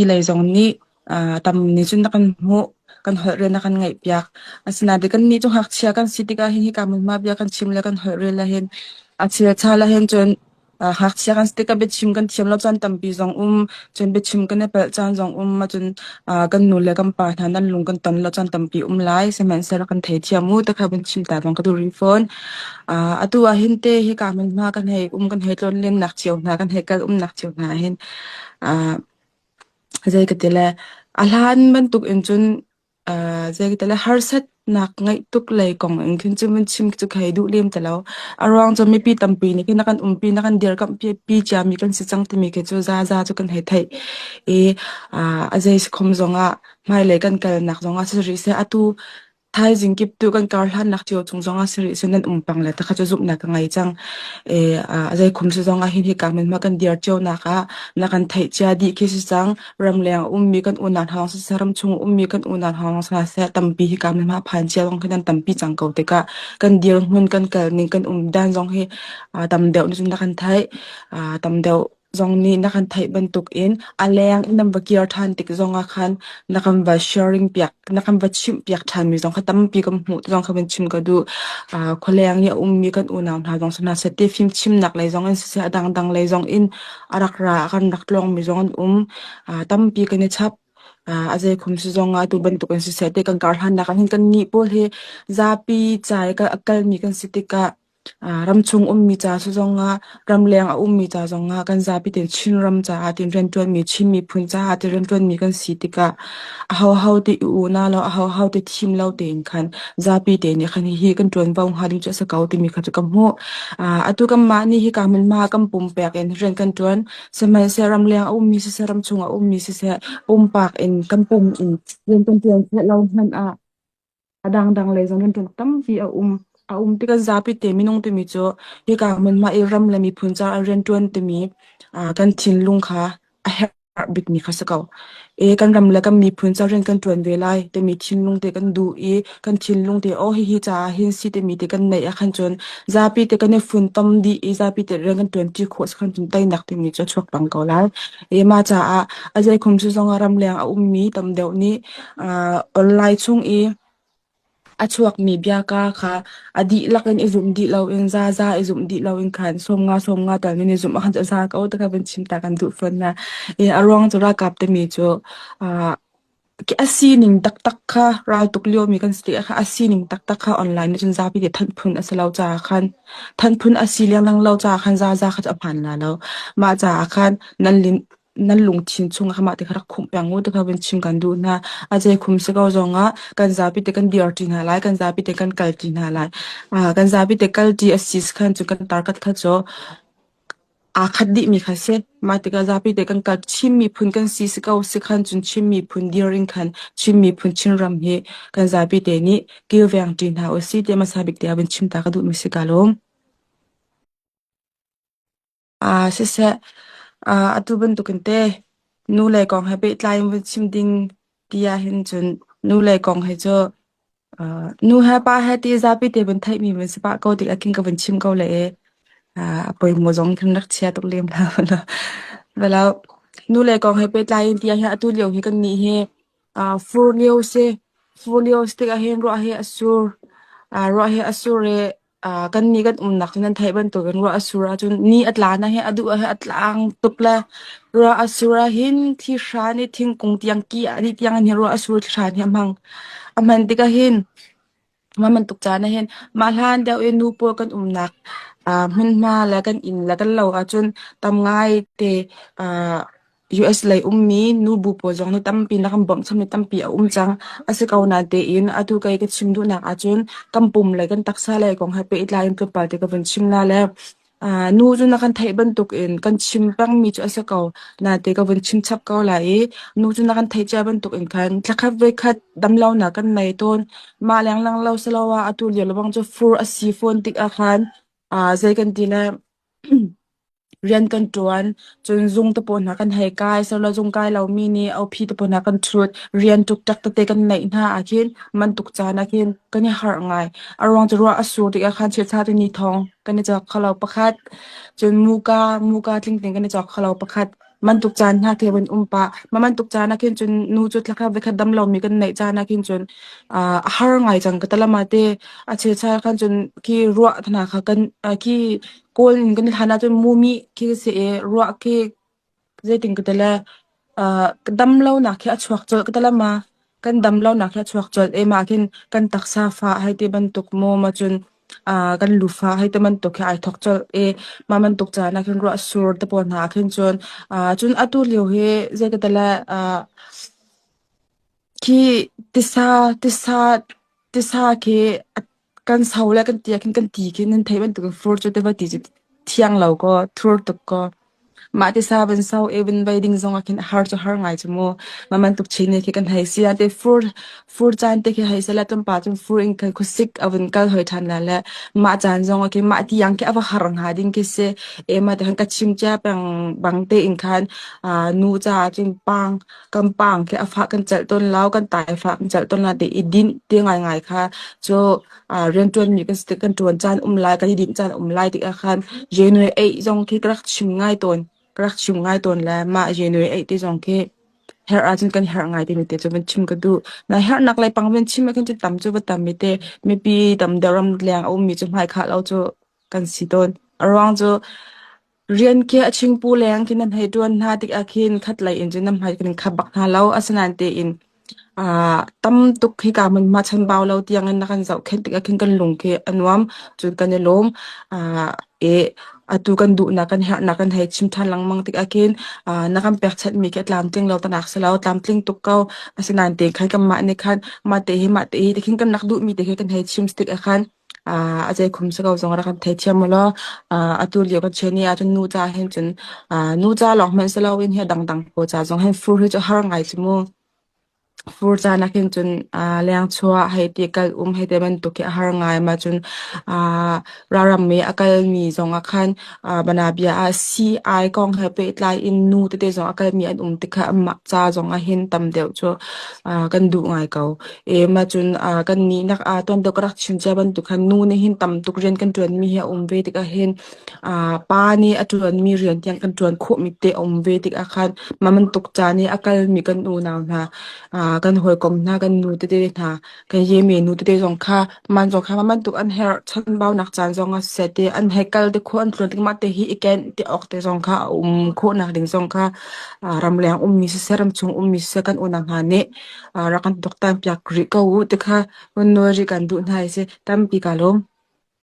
Lei zong nih tam nih cun na kan hmuh, kan holh rian na kan ngaihpiak. Asinain kannih cu ngakchia kan si tikah hin hika hmunhma bia kan chim le kan holh rel ahhin a chilchal ahhin cun ngakchia kan si tikah biachim kan thiam lo caan tampi zong um, cun biachim kan i palh caan zong um, cun kan nu le kan pa hna nan lung kan ton lo caan tampi um lai. Sihmanhsehlaw kan theithiam u ti kha vun chim ta zong ka duh rih fawn. Atu ahhin te hika hmunhma kan hei um, kan hei tlawnlennak cio hna, kan hei kal umnak cio hna ahhin Zei ka ti le a hlan bantuk in cun zei ka ti le harsatnak ngeih tuk lei kong in khin cun vun chim cu ka hei duh lem ti lo. A ruang cu mipi tampi nih khin a kan umpi na kan dirkamh pi ciami kan si cang timi khi cu zaza cu kan hei theih i a zei si khom zongah hmailei kan kalnak zongah si rih seh atu Thaizing kip tu kan karhlannak cio chung zongah si rih nan um pang le takha cu zumhnak ka ngei cang. E, a zei khum si zongah hin hika hmunhma kan dir cio nak ah na kan theih cia dih khi si cang. Ramleng ummi kan unau hna siseh ram chung ummi kan unau hna siseh tampi hika hmunhma phan cia zong khi nan tampi cang ko tikah kan dir hmun kan kal ning kan um dan zong hi tam deuh nih cun na kan theih. Tam deuh zong nih na kan theih bantukin a leng in nan va kir ṭhan tik zongah khan na kan va sharing piak na kan va chimh piak ṭhanmi zong kha tampi kan hmuh ti zong kha van chim ka duh. Khualeng i a ummi kan unau hna zong hna seh ti fimchimnak lei zong in siseh a dangdang lei zong in a rak ra a kan rak tlawngmi zong an um. Tampi kan i chap. A zeikhum si zongah atu bantukin siseh ti kan kar hlannak ah hin kannih pawl hi zapi ca i a kalmi kan si tikah Ramchung ummi ca si zongah, ramleng a ummi ca zongah kan zapi tein Chinram caah tiin rianṭuanmi, Chin miphun caah ti rianṭuanmi kan si tikah ahoho ti i una lo, ahoho ti thim lo tein khan zapi te nih khan hihi kan ṭuanvo hnga ding cu a si ko timi kha cu ka hmuh. Atu kanmah nih hika hmunhma kan pumpek in rian kan ṭuan. Sihmanhsehlaw ramleng a ummi siseh, ramchung a ummi siseh, pumpak in kan pum in rian kan ṭuan khawh lo hmanh ah A dangdang lei zong rianṭuan tampi a um. A um tikah zapi te minung timi cu hika hmunhma i ram le miphun caah rianṭuan timi kan thinlung kha a herh bikmi kha si ko. I kan ram le kan miphun caah rian kan ṭuan ve lai timi thinlung te kan duh i kan thinlung te aw hihi caah hin si timi te kan neih ahkhan cun zapi te kan i funtom dih i zapi te rian kan ṭuanṭi khawh si khan cun teinak timi cu a chuak pang ko lai. I mah caah a zeikhum cu zongah ramleng a ummi tam deuh nih Online chung i a chuakmi biaka kha a dihlak in i zumh dih loin zaza i zumh dih loin khan 50 50 tal in i zumh ahkhan a za ko ti kha van chim ta kan duh fawn hna. I a ruang cu ralkap timi cu a sining taktak kha raltuk liomi kan si tikah khan a sining taktak kha online nih cun zapi nih thanh phun a si lo caah khan thanh phun a si lenglang lo caah khan zaza kha cu a hmaan la lo. Mah caah khan nan nan lungthin chungah mah ti kha rak khumh peng u ti kha vun chim kan duh hna. A zei khum si ko zongah kan zapi te kan dir ṭi hna lai, kan zapi te kan kal ṭi hna lai. Kan zapi te kal ṭi a si khan cu kan tarkat kha cu aa khat dihmi kha si. Mah tikah zapi te kan kal Chin miphun kan si si ko si khan cun Chin miphun dir in khan Chin miphun Chinram hi kan zapi te nih kilveng ṭi hna usih tiah hmasa bik te ah vun chim ta ka duhmi si ka lawm. Siseh, atu bantukin te nu le kong he pehtlai in vun chim ding ti ahhin cun nu le kong hi cu nu he pa he ti zapi te vun theihmi vun si pah ko tikah khin ka vun chim ko le e a poimaw zong khin rak chia tuk lem hlah. Velo nu le kong he pehtlai in ti ahhin atu lio hi kannih hi fur lio si. Fur lio si tikah hin ruah hi a sur. Ruah hi a sur i Kannih kan umnak cu nan theih bantukin ruah a sur ahcun ni a tla na hi a duh ah a tlang tuk le ruah a sur ahhin thihra nih thingkung tiang ki ah dih tiang in ruah a sur thihra nih a hmang. A hman tikah hin mah bantuk caan ahhin mah hlan deuh i nu pawl kan umnak hmunhma le kan inn le kan lo ahcun tam ngai te US lei ummi nubu pawl zong nih tampi na kan bawmhchanmi tampi a um cang. A si ko natein atu kei ka chim duhnak ahcun kan pum le kan taksa lei kong he pehtlai in tlawmpal te ka vun chim la le nu cu na kan theih bantukin kan chim pengmi cu a si ko. Nate ka vun chim chap ko lai i nu cu na kan theih cia bantukin khan thlakhat voikhat damlonak kan nei tawn. Mah lenglang lo siloah atu lio lebang cu fur a si fawn tik ah khan zei kan ti le Rian kan ṭuan, cun zung te pawl hna kan hei kai. Solo zung kai lomi nih ophi te pawl hna kan ṭhut. Rian ṭukṭak tete kan neih hna ahkhin mantuk caan ahkhin kan i harh ngai. A ruang cu ruah a sur tikah khan chiatcha te ni thawng kan i cawk kho lo pakhat. Cun muka, muka tlingtling kan i cawk kho lo pakhat. Bantuk caan hna khi van um pah. Mah bantuk caan ah khin cun nu cu thlakhat voikhat dam lomi kan neih caan ah khin cun a har ngai cang ka talama te. A cheuchar khan cun khi ruah hna kha kan khi kawl in kan hlan ahcun mumi khi si i ruah khi Zeitin ka ti le ka dam lonak hi a chuak colh ka ti le ma. Kan dam lonak hi a chuak colh i mah khin kan taksa fah hei ti bantuk maw ma cun kan lu fah hei ti bantuk hi ai thawk colh i mah bantuk caan ah khin ruah sur te pawl hna ah khin cun cun atu lio hi zei ka ti le khi tisa tisa tisa khi kan so le kan ti ah khin kan ti khi nan theih bantukin fur cu tiva ti cu thiang lo kaw thur tuk kaw mah tisa van so i van vei ding zong ah khin a har cu har ngai cu mu. Mah bantuk chin ne khi kan hei si. Ate fur fur caan te khi hei seh le tlawmpal cun fur in khan khuasik a vun kal hoi ṭhan la le mah caan zong ah khin mah tiang khi a va har hnga ding khi si. E mah ti khan ka chim cia peng bang tein khan nu caah cun paang kan paang khi a fah kan celh tawn lo, kan tai fah kan celh tawn lo ti i dinh ti ngaingai kha cu rianṭuanmi kan si tik kan ṭuan caan um lai, kan i dinh caan um lai tikah khan January 8 zong khi ka rak chim ngai tawn. Ka rak chim ngai tawn le mah January 8 ti zong khi herh ahcun kan herh ngai timi te cu van chim ka duh. Na herhnak lei pang van chim ahkhin cu tam cu va tam mi te mipi tam deuh ram leng a ummi cu hmai khah lo cu kan si tawn. A ruang cu Rian khi a chingpu leng khi nan hei ṭuan hna tikah khin khatlei in cun nan hmai kan in khap bak hna lo. Asinain tein tam tuk hika hmunhma chanbau lo tiangin na kan zohkhenh tikah khin kan lung khi a nuam. Cun kan i lawm. I atu kan duhnak kan herhnak kan hei chim ṭhan lengmang tikah khin na kan pekchanhmi khi a tlamtling lo tanak si lo, tlamtling tuk ko. Asinain tein khan kanmah nih khan mah te hi mah te hi ti khin kan rak duhmi te khi kan hei chim tikah khan a zeikhum si ko zong rak kan theithiam u law atu lio kan chia ni ahcun nu ca hin cun nu ca lawng hmanh si loin hi a dangdang pawl ca zong hin fur hi cu har ngai cu mu. Fur caan ah khin cun leng chuah hei ti kal um hei ti bantuk khi a har ngai. Mah cun ralram i a kalmi zong ah khan banabia ah sii-ai kong he pehtlai in nu tete zong a kalmi an um tikah anmah ca zong ah hin tam deuh cu kan duh ngai ko. E mah cun kannih nak ah tuan deuh ka rak chim cia bantuk khan nu nih hin tam tuk rian kan ṭuanmi hi a um ve tikah hin pa nih a ṭuanmi rian tiang kan ṭuan khawhmi te a um ve tikah khan mah bantuk caan i a kalmi kan unau hna, kan hawikom hna, kan nu tete hna, kan yeme nu tete zong kha man zong kha mah bantuk an herh chanbaunak caan zong ah siseh ti an hei kal te khawh an tluan tik mah te hi i kenh ti awk te zong kha a um khawhnak ding zong kha ramleng ummi siseh ramchung ummi siseh kan unau hna nih rak kan tuaktan piak rih ko u ti kha vun nawl rih kan duh hna i si tampi kaa lawm.